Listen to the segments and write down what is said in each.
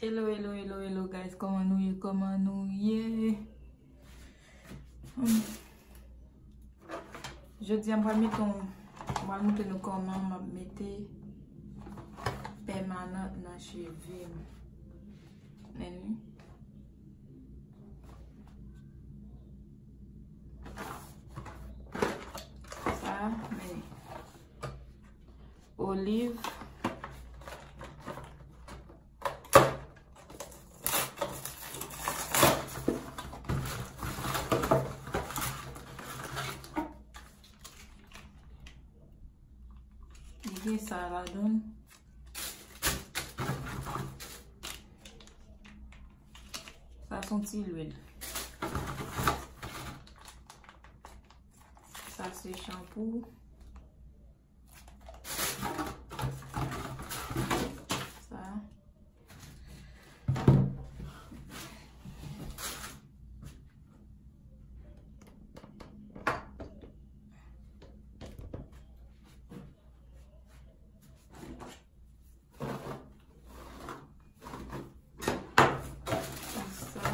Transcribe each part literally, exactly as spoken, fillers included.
Hello, hello, hello, hello, guys. Kòman nou ye? Kòman nou ye? Hmm. Jodi a, m pral mete yon, m pral montre nou kòman m ap mete pèmanant nan cheve m. Men wi. Sa, men. Oliv. Li gen sa ladan l. Sa se yon ti lwil. Sa se chanpou. Sa. Sa.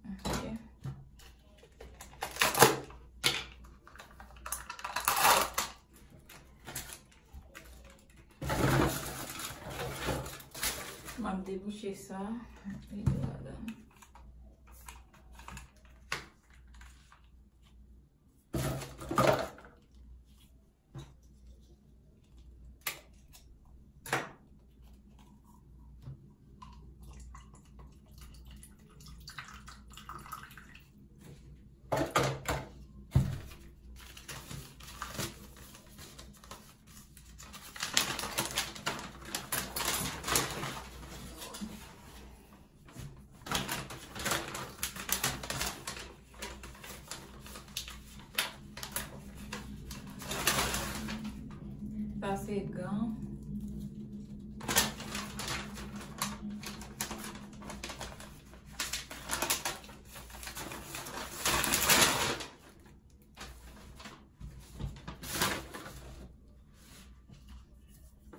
Ok. M ap debouche sa. Li gen ladan. Sa se gan.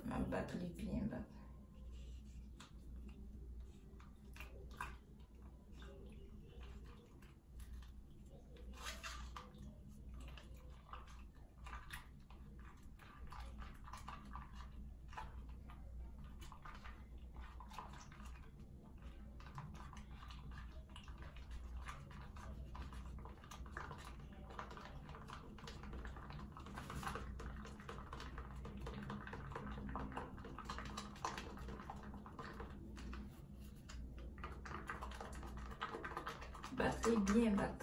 M ap bat li byen bat. Bat li byen bat.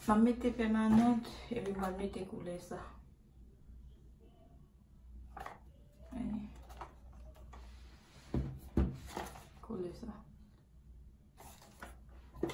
M ap mete pèmanant epi m pral mete koulè sa. Koulè sa. Ok.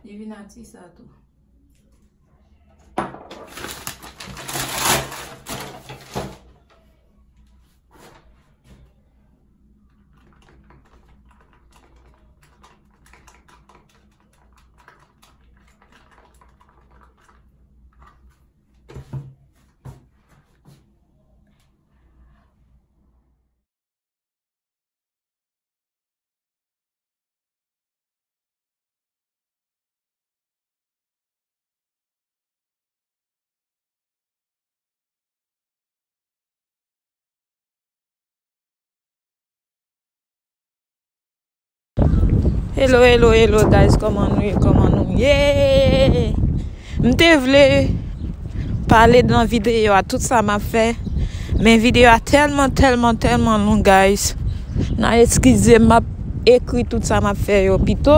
Li vin ati sa tou. Hello, hello, hello, guys, kòman nou ye? Kòman nou ye? M te vle pale nan videyo a tout sa m ap fè, men videyo a tèlman, tèlman, tèlman long, guys. N a eskize m, m ap ekri tout sa m ap fè yo pito.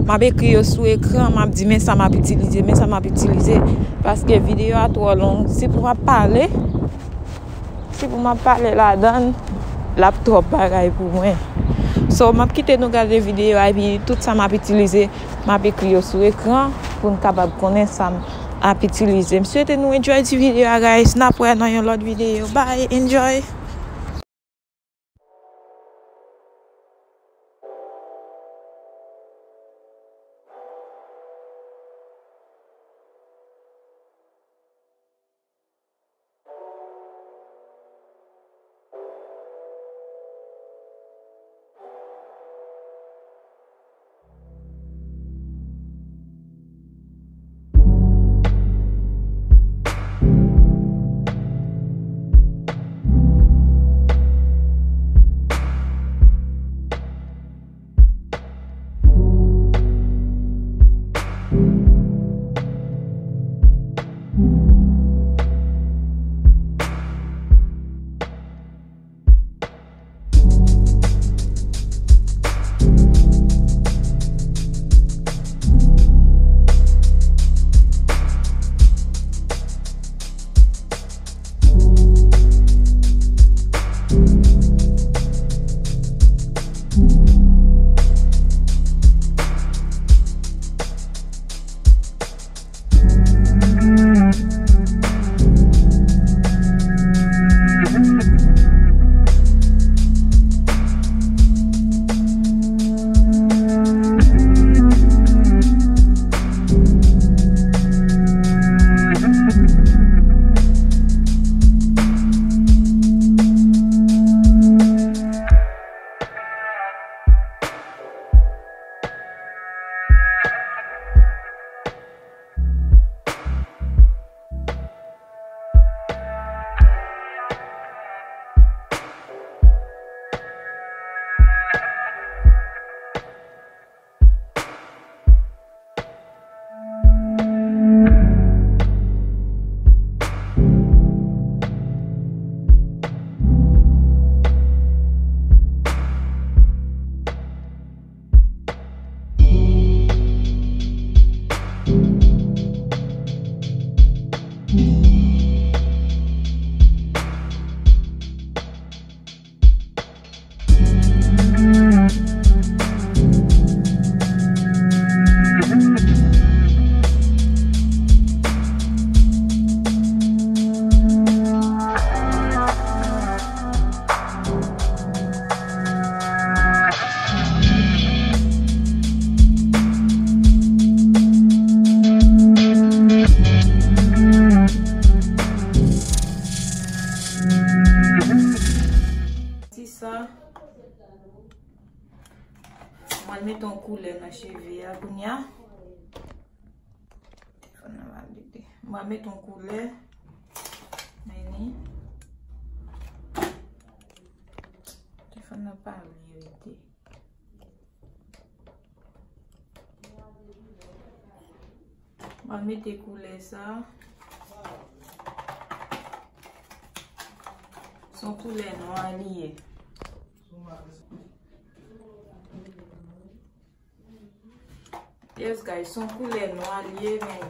M ap ekri yo sou ekran, m ap di men sa m ap itilize, men sa m ap itilize, paske videyo a twò long. Si pou m ap pale, si pou m ap pale ladan l, l ap twòp bagay pou mwen. So, m ap kite nou gade videyo a, epi tout sa m ap itilize, m ap ekri yo sou ekran pou n kapab konnen sa m ap itilize. M swete nou enjoy ti videyo a, guys. N ap wè nan yon lòt videyo. Bye, enjoy. Ti sa, mwen mete yon koulè nan cheve a kounye a. Telefòn nan pa vle rete. Mwen mete yon koulè. Men ni. Telefòn nan pa vle rete. Mwen mete koulè sa. Se yon koulè nwa li ye. Yes, guys, se yon koulè nwa li ye, men,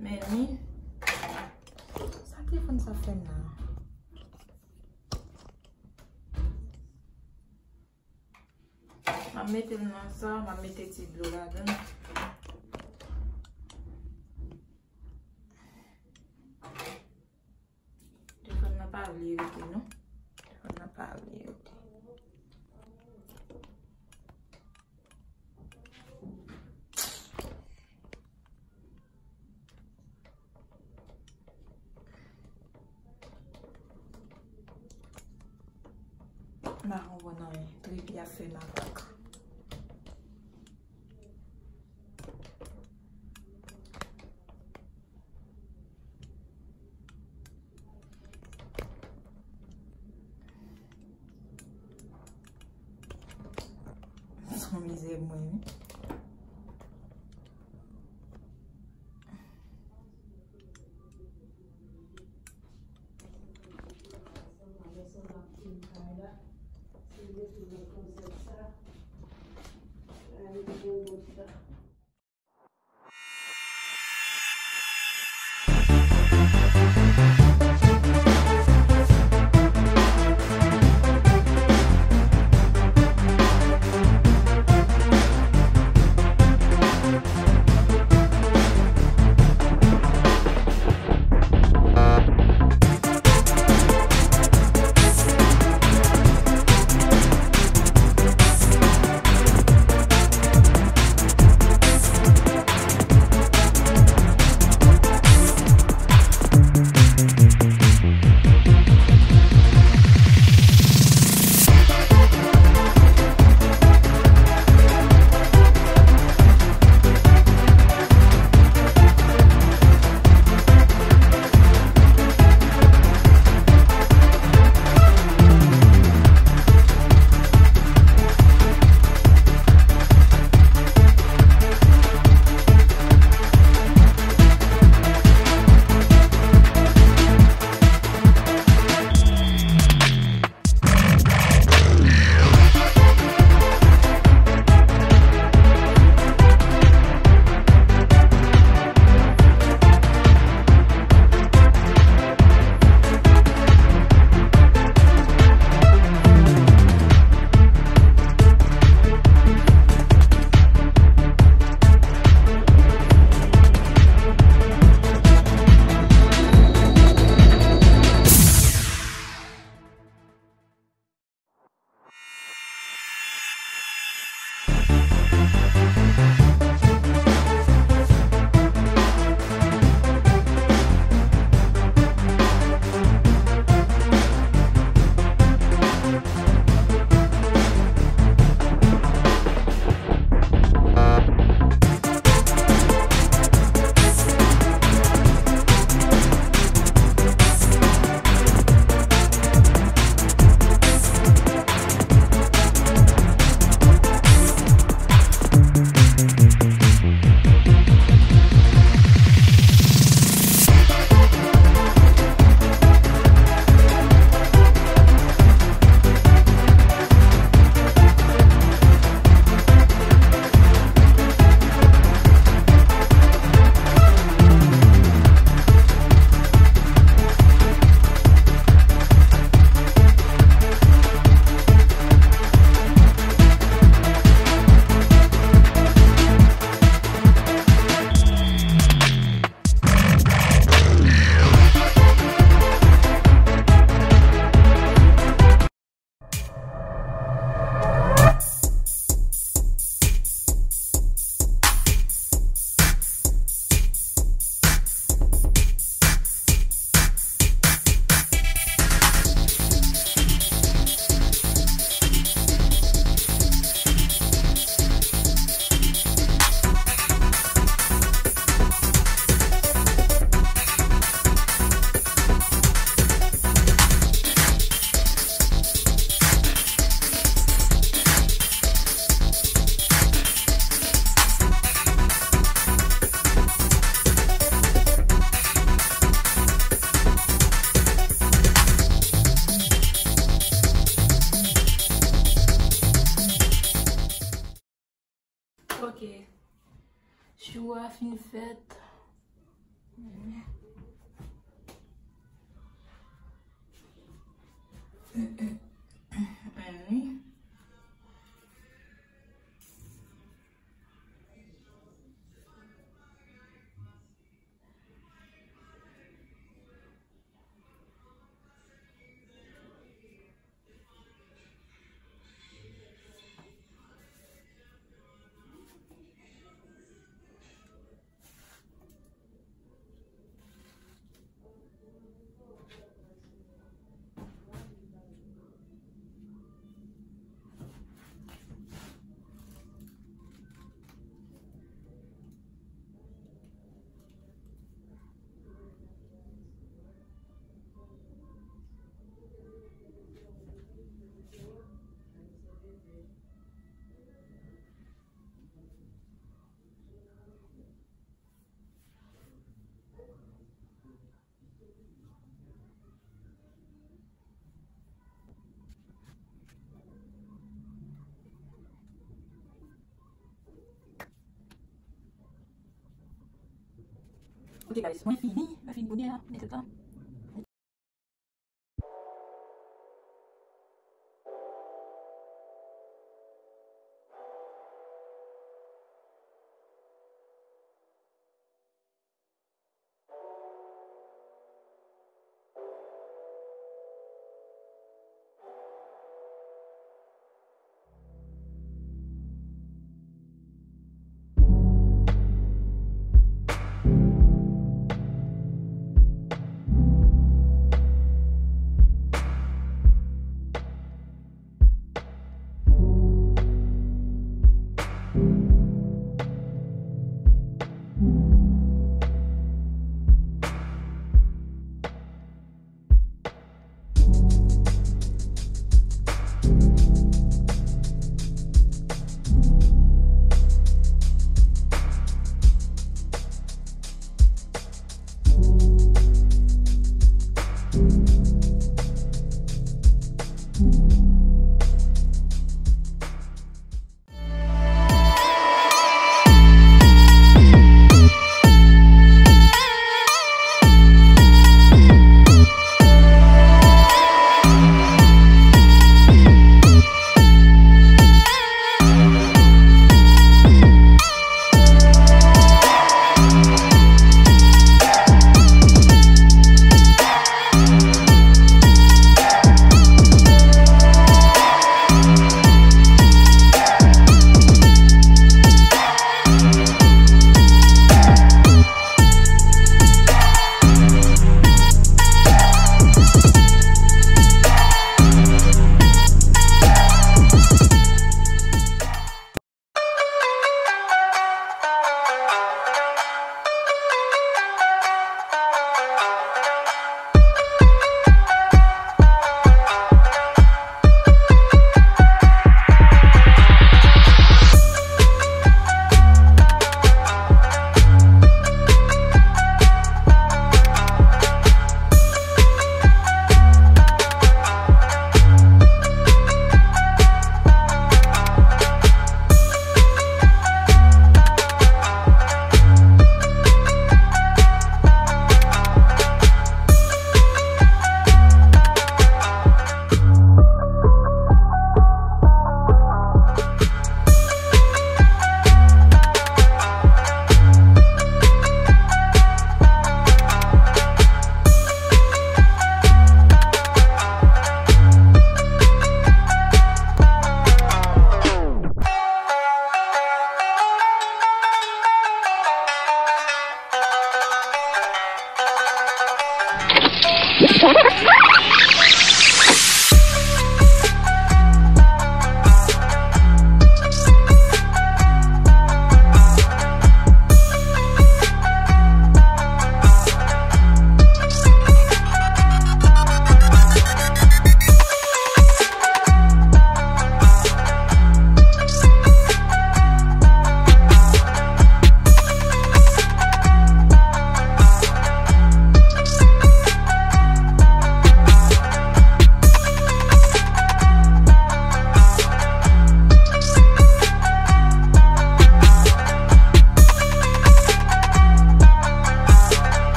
men ni. Sa telefòn sa fè m la? M ap mete l nan sa, m ap mete ti dlo ladan l. Telefòn nan pa vle rete, non. Telefòn nan pa vle rete. M pa konprann anyen. Trepi ap fè makak. Mizè mwen, wi. Ok. Chou a fin fèt. Ann wi. Ok guys, mwen fini, mwen fini kounye a, men se tan.